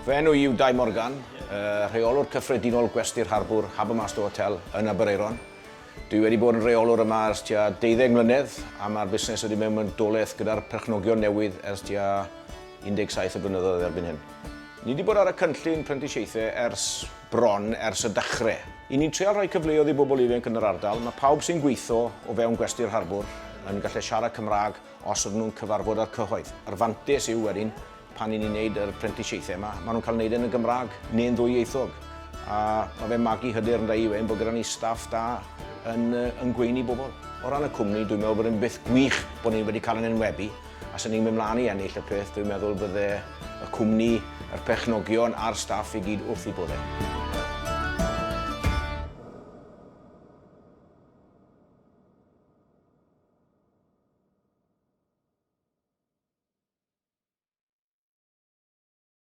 Fy enw i yw Dai Morgan, rheolwr cyffredinol Gwesty'r Harbwr, Harbour Master Hotel, yn Aberaeron. Dwi wedi bod yn rheolwr yma ers tua deuddeg mlynedd a mae'r busnes wedi mewn bodolaeth gyda'r perchnogion newydd ers tua 17 o blynyddoedd erbyn hyn. Ni wedi bod ar y cynllun prentisiaethau ers bron ers y dechrau. I ni'n trial rhoi cyfleoedd i bobl ifanc yn yr ardal. Mae pawb sy'n gweithio o fewn Gwesty'r Harbwr yn gallu siarad Cymraeg os ydyn nhw'n cyfarfod â'r cyhoedd. Yr fantais yw wedyn pan 'y ni'n neud yr prentisiaethau yma, maen nhw'n cael neud e yn y Gymraeg neu'n ddwyieithog. A mae fe'n magu hyder ynda i wedyn bod gyda ni staff da yn, yn gweini bobl. O ran y cwmni, dwi'n meddwl bod e'n beth gwych bod ni wedi cael yn enwebu, a sy'n ni'n mynd mlaen i ennill y peth, dwi'n meddwl bydde y cwmni, yr perchnogion a'r staff i gyd wrth eu boddau.